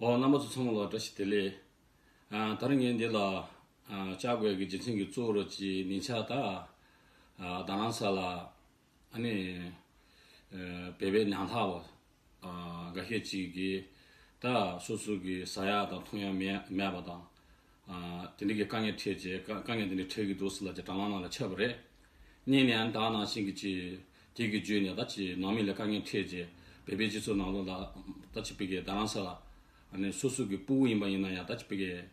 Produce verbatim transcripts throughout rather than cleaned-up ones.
ཨོ། རྣམ་པ་ཚོ་ཚང་མ་ལ་བཀྲ་ཤིས་བདེ་ལེགས། ཨ། ད་རིང་ངས་འདི་ལ་ཨ་བཅར་དགོས་ཀྱི་རྒྱུ་མཚན་གྱི་གཙོ་བོ་རུ་ཅིག་ཉེ་ཆར་ད་ཨ་རྡ་རམ་ས་ལ་ཨ་ནི་ཨ་བོད་པའི་ཉམ་ཐག་པ་ཨ་འགའ་ཤས་ཅིག་གིས་ད་སོ་སོ་གི་ཟ་ཡག་དང་འཐུང་ཡག་མེད་མེད་པ་དང་། ཨ་དེ་འདྲ་གི་དཀའ་ངལ་འཕྲད་བྱས། དཀའ་དཀའ་ངལ་དེ་འདྲ་འཕྲད་ཀྱི་འདུག་ཟེར་ལབ་བྱས་དྲ་ལམ་ནང་ལ་ཁྱབ་པ་རེད། སྔོན་ནས་ཨ་ནི་ད་ནང་བཞིན་གྱི་ཅིག་དེ་གི་བརྒྱུད་ནས་ད་ཅིག་ནང་མི་ལ་དཀའ་ངལ་འཕྲད་བྱས། བོད་པའི་སྤྱི་ཚོགས་ནང་ལོགས་ལ་ད་ཅིག་བོད་ཀྱི་རྡ་རམ་ས་ལ་ཨ་ནི་སོ་སོ་གི་སྤུ་གུ་ཡིན་པ་ཡིན་ན་ཡང་། ད་ཅིག་བོད་ཀྱི་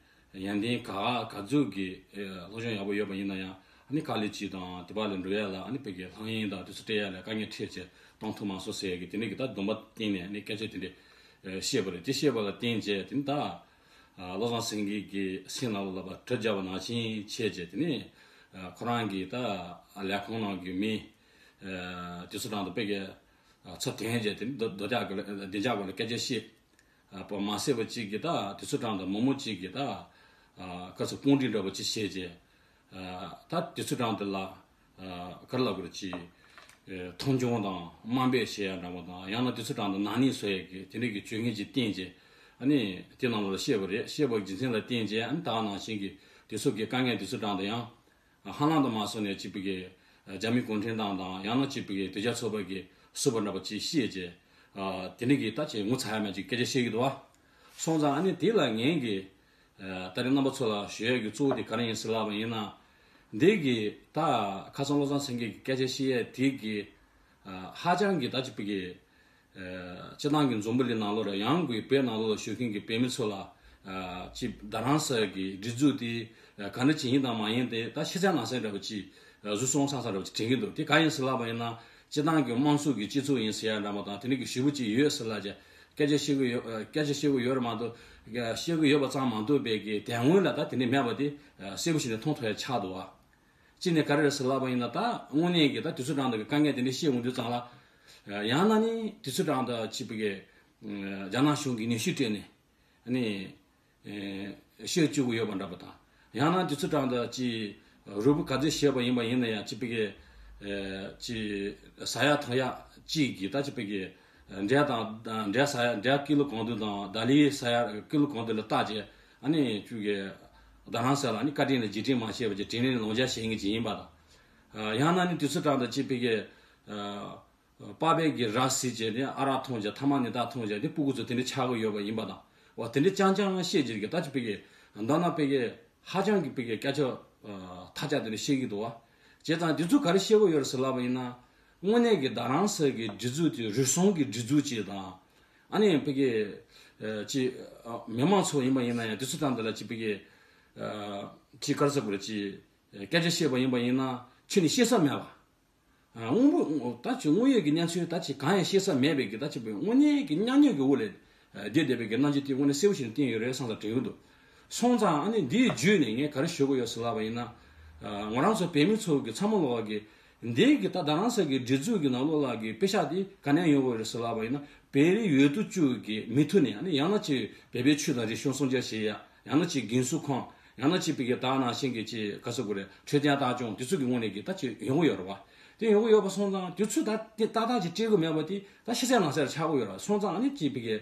ཡོན་ཏན་ག་ག་ཚོད་ཀྱི་ཨ་སློབ་སྦྱོང་ཡག་པོ་ཡོད་པ་ཡིན་ན་ཡང་། ཨ་ནི་ཀ་ལི་ཅི་དང་དེ་པར་ལ་འགྲོ་ཡ་ལ་ཨ་ནི་བོད་ཀྱི་ལྷག་དབྱེ་དང་དེ་ཚོ་སྤྲད་ཡ་ལ་དཀའ་ངལ་འཕྲད་བྱས་གཏོང་ཐུབ་མ་སོང་ཟེར་ཡ་གི་དེ་འདྲ་གི་ད་སྡོམ་པ་བསྟན་ནས་ཨ་ནི་སྐད་ཆ་དེ་འདྲ་ཨ་བཤད་པ་རེད། དེ་བཤད་པ་ལ་བརྟེན་བྱས་དེ་ནི་ད་ཨ་བློ་བཟང་སེང་གེ་གི་སེམས་ནང་ལོགས་ལ་ཕར་གྲི་རྒྱབ་པ་ནང་བཞིན་བྱས་བྱས། དེ་ནས་ཨ་ཁོ་རང་གི་ད་ལས་ཁུངས་ནང་གི་མི་ཨ་དེ་ཚོ་དང་ད་བོད་ཀྱི་ཨ་ཚབ་དོན་བྱས། དེ་ནས་རྡོ་རྡོ་རྒྱག་སྐོར་ལ་བདེ་འཇགས་སྐོར་ལ་སྐད་ཆ་བཤད། ཨ་བོད་མ་སེར་བ་གཅིག་གིས་ད་དེ་ཚོ་དང་ད་མི་མང་གཅིག་གིས་ད་ཨ་ག་ཚོད་དཔུང་སྒྲིག་འདྲ་པོ་ཅིག་བྱས་བྱས། ཨ་ད་དེ་ཚོ་དང་དེ་ལ་ཨ་ག་རེ་ལབ་དགོས་རེད། ཅིག་ཨ་མཐོང་ཆུང་དང་དམའ་འབེབས་བྱེད་ཡ་འདྲ་པོ་དང་། ཡང་ན་དེ་ཚོ་དང་དེ་ནག་ཉེས་བཟོ་ཡ་གི་དེ་འདྲ་གི་བྱུས་ངན་ཅིག་བསྟན་བྱས། ཨ་ནི་དེ་ནང་ལོགས་ལ་བཤད་པ་རེད། བཤད་པ་གི་རྒྱུ་མཚན་ལ་བརྟེན་བྱས་ཨ་ནི་ད་ག་ནང་བཞིན་གྱི་དེ་ཚོ་གི་དཀའ་ངལ་དེ་ཚོ་དང་དེ་ཡང་ཧ་ལམ་དུ་མ་སོང་ནས་ཅིག་བོད་ཀྱི་རྒྱ་མི་གུང་ཁྲན་ཏང་དང་། ཡང་ན་ཅིག་བོད་ཀྱི་དོལ་རྒྱལ་ཚོགས་པ་གིས་བཟོས་པ་འདྲ་པོ་ཅིག་བཤད་བྱས། ཨ་དེ་འདྲ་གི་ད་ཅིག་ངོ་ཚ་ཡ་མེད་ཅིག་སྐད་ཆ་བཤད་ཀྱི་འདུག་བ། སོང་ཙང་ཨ་ནི་དེ་ལ་ངས་གི་ཨ་ད་རེས་རྣམ་པ་ཚོ་ལ་ཞུ་ཡ་གི་གཙོ་བོ་དེ་ག་རེ་ཡིན་ཟེར་ལབ་པ་ཡིན་ན། འདི་གི་ད་ཁ་སང་བློ་བཟང་སེང་གེ་གི་སྐད་ཆ་བཤད་ཡ་དེ་གི་ཨ་ཧ་ཅང་གི་ད་ཅིག་བོད་ཀྱི་ཨ་སྤྱི་བཏང་གི་འཛམ་བུ་གླིང་ནང་ལོགས་ལ་ཡང་སྒོས་བོད་ནང་ལོགས་ལ་བཞུགས་མཁན་གྱི་བོད་མི་ཚོ་ལ་ཨ་ཅིག་རྡ་རམ་ས་ལ་གི་སྒྲིག་འཛུགས་དེ་ཨ་ག་འདྲ་ཅིག་ཡིན་དང་མ་ཡིན་དེ་ད་ཤེས་གསལ་ནང་གསལ་འདྲ་པོ་ཅིག་ཨ་གཟུགས་སོང་ས་ས་འདྲ་པོ་ཅིག་དྲན་གྱི་འདུག་དེ་ག་ཡིན་ཟེར་ལབ་པ་ཡིན་ན། སྤྱི་བཏང་གི་དམངས་གཙོ་གི་སྤྱི་ཚོགས་ཡིན་ཟེར་ཡ་འདྲ་པོ་དང་། དེ་འདྲ་གི་ཞེ་པོ་ཅིག་ཡོད་ཟེར་ལབ་བྱས་སྐད་ཆ་བཤད་གི་ཡོད། ཨ་སྐད་ཆ་བཤད་གི་ཡོད་རེད་མ་གཏོགས། བཤད་གི་ཡོད་པ་ཙམ་མ་གཏོགས་པའི་གི་དོན་དངོས་ལ་ད་དེ་འདྲ་མེད་པ་དེ་ཨ་གསལ་པོ་ཞིག་ནས་མཐོང་ཐུབ་ཡ་ཆགས་འདུག་བ། གཅིག་ནས་ག་རེ་རེད་ཟེར་ལབ་པ་ཡིན་ན། ད་དངོས་གནས་ཀྱི་ད་དུས་ཚོད་གྲངས་འདི་གི་དཀའ་ངལ་དེ་འདྲ་བཤད་འོང་དུས་ཙང་ལ། ཡང་ན་ནི་དུས་ཚོད་གྲངས་འདི་ཅིག་བོད་ཀྱི་རྒྱ་ནག་གཞུང་གིས་ནུས་ཤུགས་སྤྲད་ནས་ཨ་ནི་བཤད་བཅུག་གི་ཡོད་པ་འདྲ་པོ་དང་། ཡང་ན་དུས་ཚོད་གྲངས་འདི་ཅིག་རུས་པ་ག་ཚོད་བཤད་པ་ཡིན་པ་ཡིན་ན་ཡང་། ཅིག་བོད་ཀྱི་ཅིག་ཟ་ཡག་འཐུང་ཡག་ཅིག་གི་ད་ཅིག་བོད་ཀྱི་འབྲས་དང་། འབྲས་ཟ་ཡག་འབྲས་ཀི་ལོ་གང་འདོད་དང་། ད་ལི་ཟ་ཡག་ཀི་ལོ་གང་འདོད་ལ་བལྟས་བྱས། ཨ་ནི་ཁྱོད་ཀྱི་རྡ་རམ་ས་ལ་ནི་བཀའ་དྲིན་ལ་རྗེས་དྲན་མ་བྱས་པ་ཅིག་དྲིན་ལན་ལོག་འཇལ་བྱེད་མཁན་ཅིག་ཡིན་པ་དང་། ཡང་ན་ནི་དུས་ཚོད་གྲངས་འདི་ཅིག་བོད་ཀྱི་པགས་པའི་གི་ར་བཟི་བྱས་ནས་ཨ་རག་འཐུང་བྱས། ཐ་མག་ནི་ད་འཐུང་བྱས་ནས་སྤུ་གུ་ཚོ་དེ་འདྲ་ཆགས་ཀྱི་ཡོད་པ་ཡིན་པ་དང་། འོ་དེ་འདྲ་རྐྱང་རྐྱང་བཤད་རྒྱུ་གི་ད་ཅིག་བོད་ཀྱི་མདོར་ན་བོད་ཀྱི་ཧ་ཅང་གི་བོད་ཀྱི་སྐད་ཆ་ཐ་ཆད་དེ་འདྲ་བཤད་ཀྱི་འདུག་བ། བྱས་ཙང་དེ་ཚོ་ག་རེ་བཤད་ཀྱི་ཡོད་རེད་ཟེར་ལབ་པ་ཡིན་ན། དངོས་གནས་ཀྱི་རྡ་རམ་ས་ལ་གི་སྒྲིག་འཛུགས་དེ་རུལ་སུངས་ཀྱི་སྒྲིག་འཛུགས་ཅིག་དང་། ཨ་ནི་བོད་ཀྱི་ཅིག་མི་མང་ཚོ་ཡིན་པ་ཡིན་ན་ཡང་དུས་ཚོད་གྲངས་འདི་ལ་ཅིག་བོད་ཀྱི་ཅིག་ག་རེ་ཟེར་དགོས་རེད། ཅིག་སྐད་ཆ་བཤད་པ་ཡིན་པ་ཡིན་ན་ཁྱོན་ནས་བཤད་ས་མེད་པ། ཨ་དངོས་པོ་ད་ཅིག་དངོས་ཡོད་ཀྱི་གནས་ཚུལ་ད་ཅིག་གང་ཡང་བཤད་ས་མེད་པའི་གི། ད་ཅིག་བོད་དངོས་གནས་ཀྱི་མཉམ་མྱོང་གི་འོག་ལ་བསྡད་བསྡད་པའི་གི་རྣམ་འགྱུར་དེ་དངོས་གནས་གསལ་པོ་ཞིག་བསྟན་ཡོད་རེད་བསམ་ས་དྲན་གྱི་འདུག་སོང་ཙང་ཨ་ནི་འདིའི་བརྒྱུད་ནས་ངས་ག་རེ་ཞུ་གི་ཡོད་ཟེར་ལབ་པ་ཡིན་ན། ཨ་ང་རང་ཚོ་བོད་མི་ཚོ་གི་ཚང་མ་ལོག་གི་འདི་གི་ད་རྡ་རམ་ས་ལ་གི་སྒྲིག་འཛུགས་ཀྱི་ནང་ལོགས་ལ་གི་པེ་ཤག་དེ་ག་ནས་ཡོང་གི་ཡོད་རེད་ཟེར་ལབ་པ་ཡིན་ན། བོད་རིགས་ཡོད་དོ་ཅོག་གི་མི་ཐུག་ནས། ཨ་ནི་ཡང་ན་ཅིག་བོད་པའི་ཆོས་དང་རིག་གཞུང་སྲུང་སྐྱོབ་བྱེད་ཡ། ཡང་ན་ཅིག་རྒན་གསོ་ཁང་། ཡང་ན་ཅིག་བོད་ཀྱི་ད་ནང་བཞིན་གྱི་ཅིག་ག་རེ་ཟེར་དགོས་རེད། འཕྲོད་བསྟེན་ལྟ་སྐྱོང་དེ་ཚོ་གི་ངོས་ནས་གི་ད་ཅིག་ཡོང་གི་ཡོད་རེད་བ། དེ་ཡོང་གི་ཡོད་པ་སོང་ཙང་དེ་ཚོ་ད་དེ་ཏག་ཏག་ཅིག་སྤྲད་གི་མེད་པ་དེ་ད་ཤེས་གསལ་ནང་གསལ་ཆགས་ཀྱི་ཡོད་རེད་བ། སོང་ཙང་ཨ་ནི་ཅིག་བོད་ཀྱི་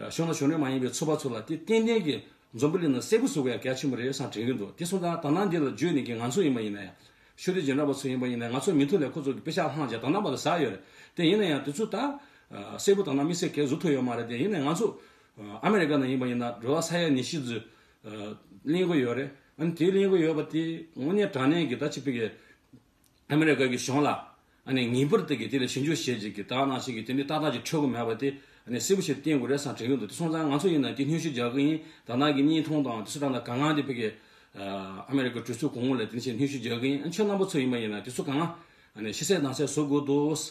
གཞུང་དང་གཞུང་འབྲེལ་མ་ཡིན་པའི་ཚོགས་པ་ཚོ་ལ་དེ་ཏན་ཏན་གྱི་འཛམ་བུ་གླིང་ནང་གསལ་པོ་བཟོ་དགོས་ཡ་གལ་ཆེན་པོ་རེད་བསམ་དྲན་གྱི་འདུག་དེ་སོང་ཙང་ད་ནང་འདི་ལ་བརྒྱུད་ནས་གི་ང་ཚོ་ཡིན་པ་ཡིན་ན་ཡང་། ཤུགས་ལྡན་རྒན་གྲས་པ་ཚོ་ཡིན་པ་ཡིན་ན་ང་ཚོ་མི་ཐུག་ལས་ཁོ་ཚོ་གི་པེ་ཤག་བླངས་བྱས་ད་ལྟ་བར་དུ་ཟ་ཡོད་རེད། དེ་ཡིན་ན་ཡང་དེ་ཚོ་ད་གསལ་པོ་ད་ལྟ་དམིགས་བསལ་གང་བཟོ་ཐུབ་ཡོད་མ་རེད། དེ་ཡིན་ན་ང་ཚོ་ཨ་མི་རི་ཀ་ནང་ཡིན་པ་ཡིན་ན་འགྲོ་བ་ས་ཡ་ཉི་ཤུ་ཙམ་ལེན་གྱི་ཡོད་རེད། ཨ་ནི་དེ་ལེན་གྱི་ཡོད་པ་དེ་དངོས་གནས་དྲང་གནས་ཀྱི་ད་ཅིག་བོད་ཀྱི་ཨ་མི་རི་ཀ་གི་གཞུང་ལ་ཨ་ནི་ངེས་པར་དུ་གི་དེ་ལ་ཞིབ་འཇུག་བྱེད་ཅིག་གི་ད་ནང་བཞིན་གྱི་དེ་འདྲའི་ཏག་ཏག་ཅིག་འཕྲོད་གི་མེད་པ་དེ་ཨ་ནི་གསལ་པོ་ཞིག་བསྟན་དགོས་རེད་བསམ་དྲན་གྱི་འདུག་དེ་སོང་ཙང་ང་ཚོ་ཡིན་ན་དེ་སྙན་ཞུ་རྒྱག་གི་ཡིན། ད་ནང་གི་བརྙན་ཐུང་དང་དེ་ཚོ་དང་ད་གང་གང་དེ་བོད་ཀྱི་ཨ་མི་རི་ཀ་གྲོས་ཚོགས་གོང་འོག་ལ་དེ་འདྲ་ཞིག་སྙན་ཞུ་རྒྱག་གི་ཡིན། ཨ་ཁྱོད་རྣམ་པ་ཚོ་ཡིན་པ་ཡིན་ན་དེ་ཚོ་གང་ཨ་ནི་ཤེས་གསལ་ནང་གསལ་བཟོ་དགོས་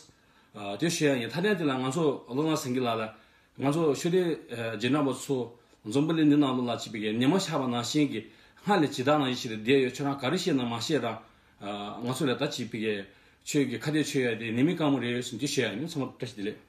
འདུག་དེ་ཞུ་ཡ་ཡིན། མཐའ་དོན་དེ་ལ་ང་ཚོ་བློ་བཟང་སེང་གེ་ལགས་ལ་ང་ཚོ་ཤུགས་ལྡན་རྒན་གྲས་པ་ཚོ་འཛམ་བུ་གླིང་འདི་ནང་ལོགས་ལ་ཅིག་བོད་ཀྱི་ཉི་མ་ཤར་བ་ནང་བཞིན་གྱི་སྔར་ལས་ཇི་ལྟར་ནང་བཞིན་ཞིག་ལ་བསྡད་ཡོད། ཁྱོད་རང་ག་རེ་བཤད་ན་མ་བཤད་ར། ང་ཚོ་ལ་ད་ཅིག་བོད་ཀྱི་ཆོས་ཀྱི་ཁ་གཏད་གཅོག་ཡ་དེ་ནད་མེད་དཀར་མོ་རེད་ཟེར་དེ་ཞུ་ཡ་ཡིན། ཚང་མ་བཀྲ་ཤིས་བདེ་ལེགས།